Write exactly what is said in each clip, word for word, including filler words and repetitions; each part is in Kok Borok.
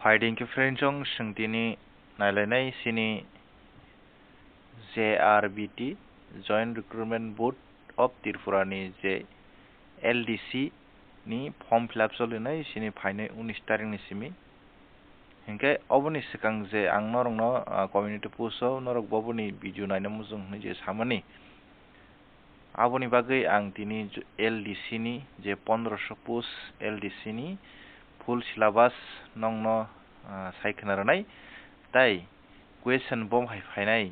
Phaidi hwnkhe friends, chwng tini nailainai chini J R B T, Joint Recruitment Board of Tripura ni je L D C ni form fill up solinai chini phainai unis tarik ni simi. Hinkhe oboni swkang je ang norokno, ah, community post o norok boboni video naina muchung hinwi je samani. Aboni bagwi ang tini j-, L D C ni je pondroso post L D C ni full syllabus nongno, ah, sai khna rwnai, tai question bom hai phainai,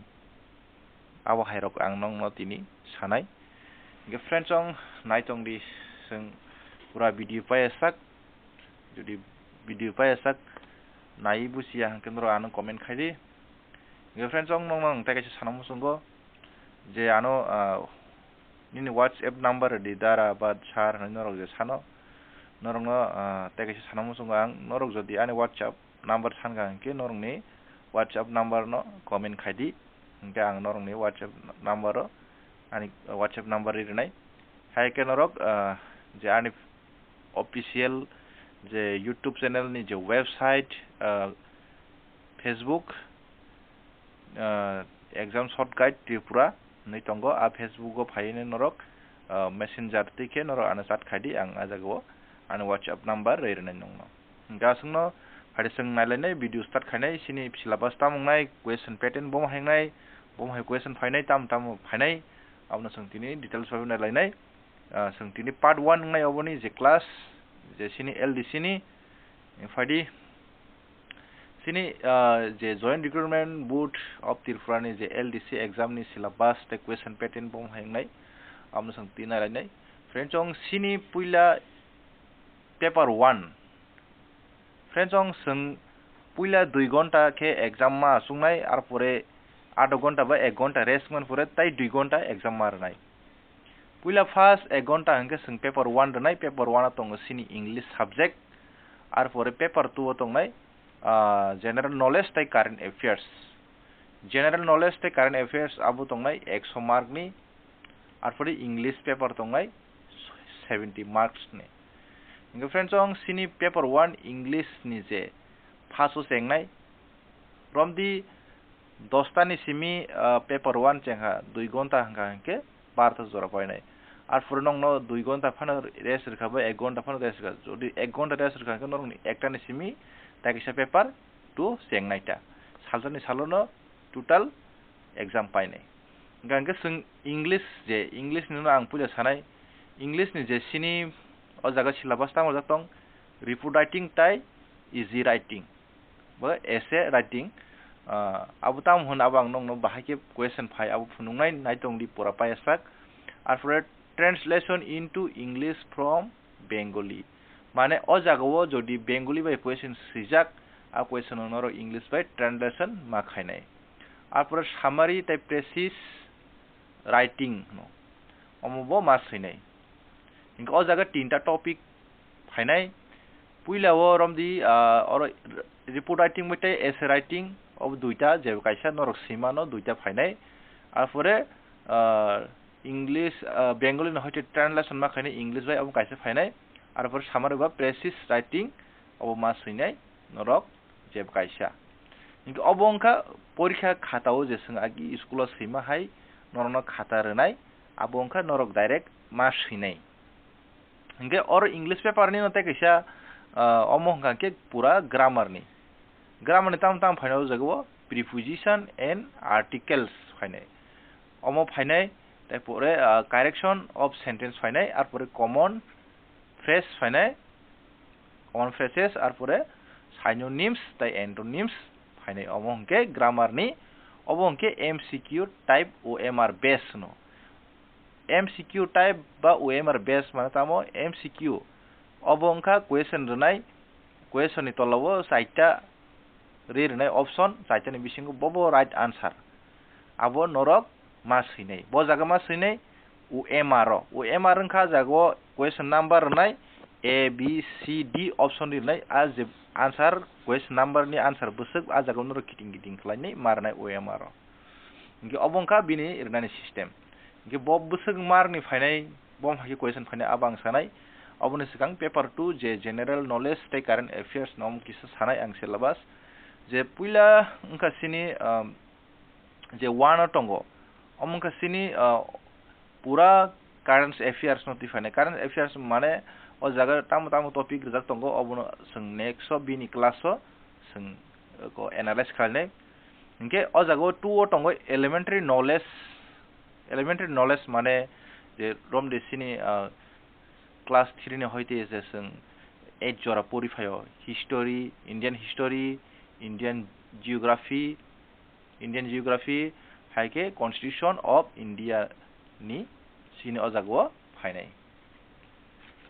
abo hai rok ang nongno tini sanai. Hinkhe friends, chwng naitong di, chwng pura video paiya sak. Jodi video paiya sak nai buchiya hinkhe norok ano comment khai di. Hinkhe friends, chwng nongno ang tei kaisa sana muchungo je ano, ah, nini WhatsApp number di dara ba sir hinwi norok je sano, norokno, ah, tei kaisa sana muchungo ang, norok jodi ani WhatsApp number sankha hinkhe norokni WhatsApp number no comment khai di, hinkhe ang norokni WhatsApp number o ani WhatsApp number ri rwnai. Hai khe norok, ah, je ani official je YouTube channel ni je website, ah, Facebook, ah, Exam Short Guide Tripura hinwi tongo. A Facebook o phaiwi norok, ah, Messenger twi khe norok ano chat khai di, ang a jaga o ani WhatsApp number rwi rwnai nongno. Hinkhe aswkno phaidi chwng nailainai, video start khainai, chini syllabus tamo wngnai, question pattern bom hai wngnai, bom hai question phainai, tamo tamo phainai, abono chwng tini details bai nailainai. Ah, chwng tini part one wngnai oboni je class, je chini L D C ni, phaidi chini, ah, je Joint Recruitment Board of Tripura ni je L D C exam ni syllabus tei question pattern bom hai wngnai, abono chwng tini nailainai. Friends, chwng chini puila paper one. Friends, chwng chwng puila dui gonta khe exam ma achuknai, arpore adho gonta ba ek gonta rest man pore tai dui gonta exam ma rwnai. Puila first ek gonta hinkhe chwng paper one rwnai, paper one o tongo chini English subject, arpore paper two o tongnai, ah, general knowledge tei current affairs. General knowledge tei current affairs abo tongnai ekso mark ni, arpore English paper tongnai seventy marks ni. Hinkhe friends, chwng chini paper one English ni je first o chengnai, romdi dosta ni simi, ah, paper one chengkha dui gonta hwnkha hinkhe barta jora painai. Arpore nongno dui gonta phano rest rwkha ba ek gonta phano rest rwkha. Jodi ek gonta rest rwkha hinkhe norokni ekta ni simi tai kaisa paper two chengnai ta. Salsa ni salono total exam painai. Hwnkha hinkhe chwng English je, English ni no ang puila sanai. English ni je chini o jaga syllabus tamo jak tong, report writing tai easy writing. Bo essay writing, ah, abo tamo hwn abo ang nongno bahai khe question phai abo phunuknai, naitong di pura paiya sak. Arpore translation into English from Bengali. Mane o jaga o jodi Bengali bai question swijak, a question no norok English bai translation ma khainai. Arpore summary tei precis writing no. Omo bo ma swinai. Hinkhe o jaga tinta topic phainai. Puila o romdi, ah, oro report writing bai tei essay writing, obo duita, je kaisa norok swimano duita phainai. Arpore, ah, English, ah, Bengali no hoite translation ma khainai English bai, obo kaisa phainai. Arpore summary ba precis writing, obo ma swinai norok jeb kaisa. Hinkhe obo wngkha porikha khata o je chwng agi school o swima hai norokno khata rwnai, abo wngkha norok direct ma swinai. Hinkhe oro English paper ni no tei kaisa, ah, omo hwnkha khe pura grammar ni. Grammar ni tamo tamo phainai o jaga o preposition and articles phainai. Omo phainai, tei pore, ah, correction of sentence phainai, arpore common phrase phainai, common phrases, arpore synonyms tei antonyms phainai. Omo hwnkhe grammar ni, obo hwnkhe M C Q type O M R base no. M C Q type ba O M R base mane tamo M C Q. Obo wngkha question rwnai, question ni tola o chaita ri rwnai option, chaita ni bisingo bobo right answer. Abo norok ma swinai. Bo jaga ma swinai O M R o. O M R wngkha jaga o question number rwnai, A, B, C, D option ri rwnai. A je answer, question number ni answer bwswk, a jaga o norok kiting kiting khlainai ma rwnai O M R o. Hinkhe obo wngkha bini rwnani system. Hinkhe bo bwswk mark ni phainai, bo hai khe question phainai, abo ang sanai. Oboni swkang paper two je general knowledge tei current affairs no omo kisa sanai ang syllabus. Je puila wngkha sini, um, je one o tongo, omo wngkha sini, uh, pura current affairs no twi phainai. Current affairs mane o jaga tamo tamo topic rijak tongo, obono chwng next o bini class o chwng, uh, ko analyze khlainai. Hinkhe o jaga o two o tongo elementary knowledge. Elementary knowledge mane je romde sini, uh, class three ni hoite je chwng eight jora pori phaio, history, Indian history, Indian geography, Indian geography, hai khe Constitution of India ni sini o jaga o phainai.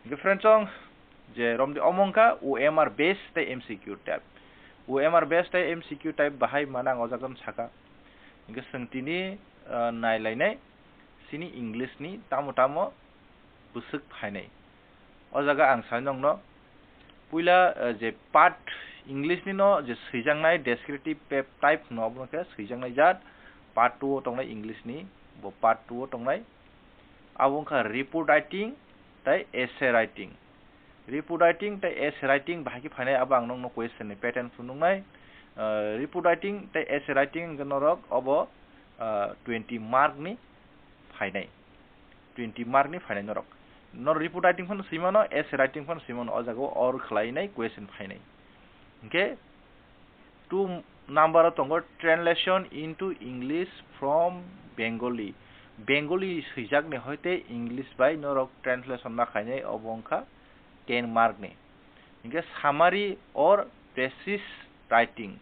Hinkhe friends, chwng je romde omo wngkha O M R based tei M C Q type. O M R based tei M C Q type bahai mane ang o jaga no saka. Hinkhe chwng tini, uh, nailainai sini English ni tamo tamo bwswk phainai. O jaga ang sai nokno puila, eh, je part English ni no je swijaknai descriptive pep-, type no obo khe swijaknai jat, part two o tongnai English ni, bo part two o tongnai. Abo wngkha report writing tei essay writing. Report writing tei essay writing bahai khe phainai, abo ang nokno question ni pattern phunuknai. Eh, report writing tei essay writing hwnkhe norok obo, eh, twenty mark ni phainai. Twenty mark ni phainai norok. Nor report writing phano swimano, essay writing phano swimano, o jaga o or khlainai question phainai. Hinkhe two number o tongo translation into English from Bengali. Bengali swijakni hoite English bai norok translation ma khainai, obo wngkha ten mark ni. Hinkhe summary or thesis writing.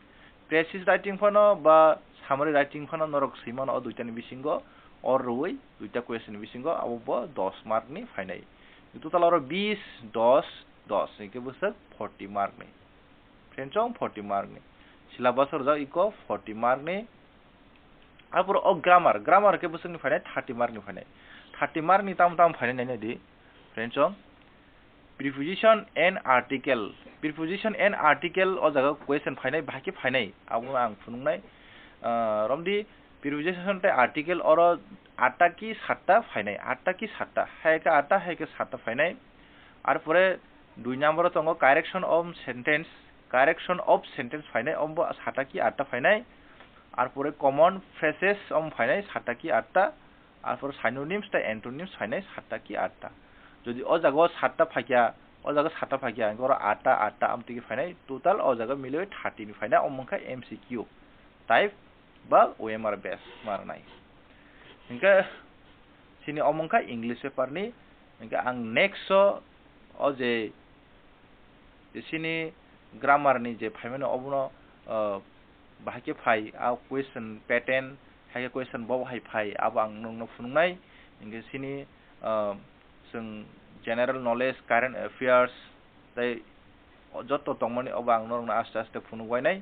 Thesis writing phano ba summary writing phano norok swimano o duitani bisingo, or rwui duita question ni bisingo, abo bo dos mark ni phainai. Total oro bis, dos, dos, hinkhe bwswk forty mark ni. Friends, chwng forty mark ni. Syllabus o rwjak iko forty mark ni. Arpor o grammar, grammar khe bwswk ni phainai thirty mark ni phainai. Thirty mark ni tamo tamo phainai nainai di. Friends, chwng preposition and article. Preposition and article o jaga question phainai, bahai khe phainai, abono ang phunuknai. Ah, romdi preposition tei article oro atta ki satta phainai, atta ki satta, hai khe atta, hai khe satta phainai. Arpore dui number o tongo correction of sentence, correction of sentence phainai, ombo satta ki atta phainai. Arpore common phrases om phainai, satta ki atta. Arpor synonyms tei antonyms phainai satta ki atta. Jodi o jaga o satta phaikya, o jaga satta phaikya, hinkhe oro atta, atta amtwi khe phainai, total o jaga milwi thirty ni phainai, omo wngkha M C Q type ba O M R base ma rwnai. Hinkhe chini omo wngkha English paper ni, hinkhe ang next o, o je je chini grammar ni je phaimani obono, ah, bahai khe phai, a question pattern, hai khe question bo hai phai, abo ang nokno phunuknai. Hinkhe chini, ah, chwng general knowledge, current affairs, tei joto tongmani obo ang norokno aste aste phunuk wainai.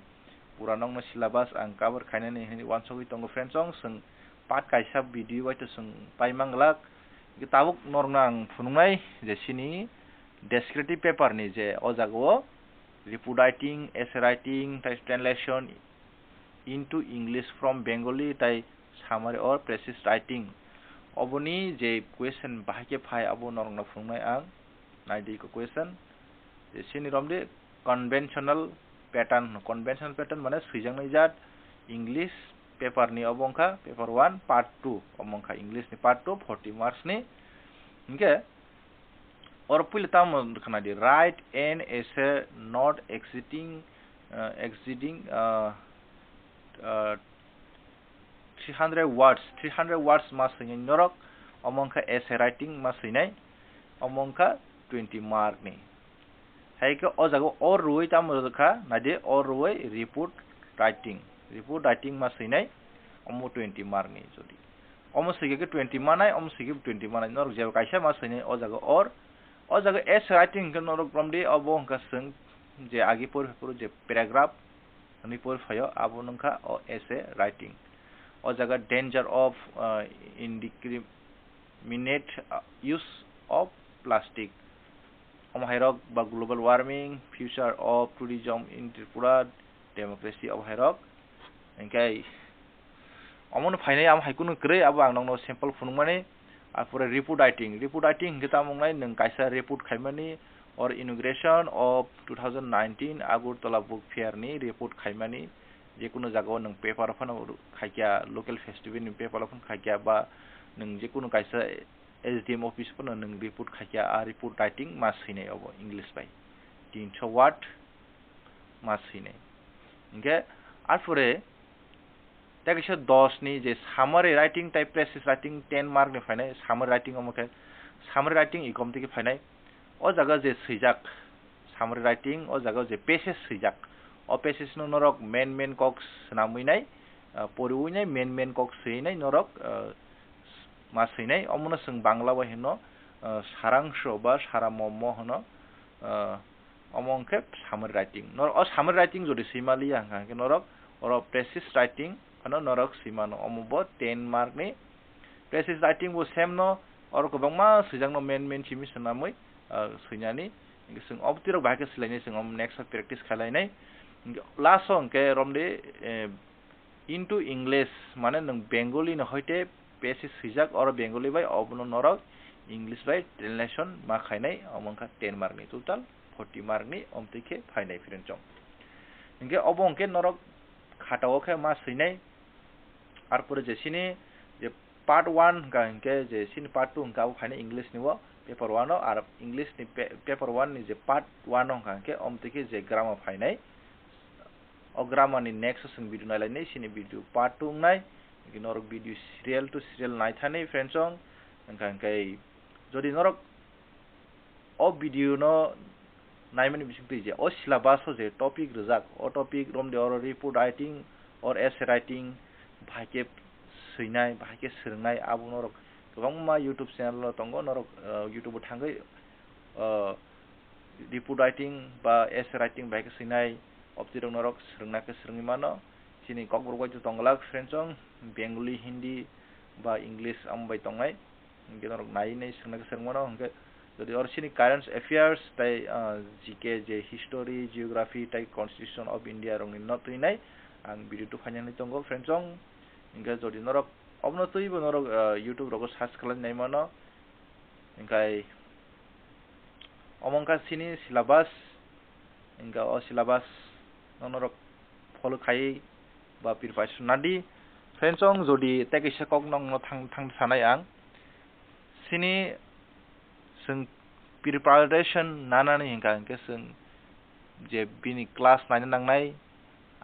Pura nokno syllabus ang cover khainani hinwi uansugwi tongo friends, chwng chwng part kaisa video bai to chwng pai manglak. Hinkhe tabuk norokno ang phunuknai je chini descriptive paper ni je o jaga o report writing, essay writing, tei translation into English from Bengali, tei summary or thesis writing. Oboni je question bahai khe phai, abo norokno phunuknai ang. Naidi iko question. Je chini romdi conventional pattern hwno. Conventional pattern mane swijaknai jat English paper ni, obo wngkha paper one part two, omo wngkha English ni part two, forty marks ni. Hinkhe oro puila tamo khna di, write an essay not exceeding, uh, exceeding, uh, uh, three hundred words, three hundred words ma swinai norok, omo wngkha essay writing ma swinai, omo wngkha twenty mark ni. Hai khe o jaga o rwui tamo rwkha, naidi o rwui report writing, report writing ma swinai, omo twenty mark ni jodi. Omo swikhe khe twenty manai, omo swikhe twenty manai, norok jeba kaisa ma swinai o jaga or, o jaga essay writing hwnkhe norok romdi, obo wngkha chwng je agi pori phuru je paragraph, hwnwi pori phaio, abo wngkha o essay writing. O jaga danger of, uh, indiscriminate, uh, use of plastic. Omo hairok ba global warming, future of tourism in Tripura, democracy omo hairok. Hinkhe omono phainai, amo hai kunu kwrwi, abo ang nokno sample phunukmani. Arpore report writing, report writing hingke tamo wngnai nwng kaisa report khaimani or inauguration of two thousand nineteen Agartala Book Fair ni report khaimani, jekunu jagao nwng paper phano khaikya, local festival ni paper phano khaikya ba nwng jekunu kaisa S D M office phano nwng report khaikya, a report writing ma swinai obo English bai tinso word ma swinai. Hingke arpore tei kaisa dos ni je summary writing tei preface writing ten mark ni phainai, summary writing omo khe summary writing ikom tiki phainai. O jaga je swijak summary writing, o jaga je passage swijak, o passage no norok main main kok swnamwi nai, ah, poriwi nai, main main kok swi nai norok, ah, ma swinai, omono chwng Bangla bai hino, ah, sarangsho ba saramommo hino, ah, omo hwnkhe summary writing. Nor-, o summary writing jodi swima liya hwnkha hwnkhe norok oro preface writing phano norok swimano, omo bo ten mark ni. Preface writing bo same no, oro kwbangma swijakno main main simi swnamwi, ah, swinani. Hwnkhe chwng obtirok bahai khe swlainai, chwng omo next o practice khlainai. Hwnkhe last o hwnkhe romdi, eh, into English, mane nwng Bengali ni hoite passage swijak, oro Bengali bai obono norok English bai translation ma khainai, omo wngkha ten mark ni, total forty mark ni omtwi khe phainai friend chong. Hingke obo hingke norok khatao khe ma swinai, arpore je sini je part one hingka hingke je sini part two hingka abo phainai English ni o paper one o, ar English ni pa-, paper one ni je part one o hingka hingke omtwi khe je grammar phainai. O grammar ni next o chwng video nailainai, sini video part two wngnai. Hingke norok video serial to serial naithani friend chong. Hingka hingke jodi norok o video no naimani bisingtwi je o syllabus o je topic rijak, o topic romde oro report writing or essay writing bahai khe swinai, bahai khe swrwngnai, abo norok kwbangma YouTube channel o tongo, norok, ah, YouTube o thangwi, ah, report writing ba essay writing bahai khe swinai, obtirok norok swrwngna khe swrwngwi mano. Chini Kokborok bai to tonglak friend chong, Bengali, Hindi ba English amo bai tongnai. Hingke norok nai nai swrwngna khe swrwngmano, hingke jodi oro chini current affairs tei, ah, G K je history, geography tei constitution of India rokni no twi nai ang video tubuphainani tongo friend chong. Hingke jodi norok obono twibo norok, ah, YouTube rogo search khlai nai mano. Hingke omo wngkha chini syllabus, hingke o syllabus no norok follow khai ba preparation nadi. Friend chong jodi tei kaisa kok nokno thang, thang sanai ang. Chini chwng preparation nanani hingka hingke chwng je bini class naina nangnai,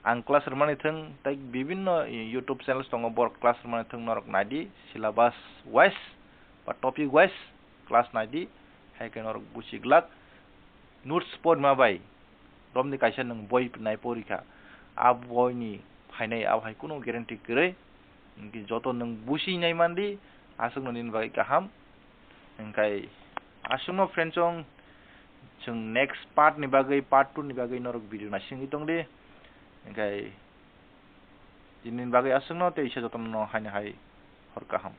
ang class rwmani thwng tei bibinno YouTube channels tongo, borok class rwmani thwng norok naidi syllabus wise ba topic wise class naidi, hai khe norok buchi glak. Notes porima bai romni kaisa nwng boi nai porikha, a boini phainai abo hai kunu guarantee kwrwi. Hwnkhe joto nwng busi nai mandi, aswkno nini bagwi kaham. Hwnkhe aswkno friend chong, chwng next part ni bagwi, part two ni bagwi norok video naisingwi tongdi. Hwnkhe tinini bagwi aswkno tei isa jotono haino hai hor kaham.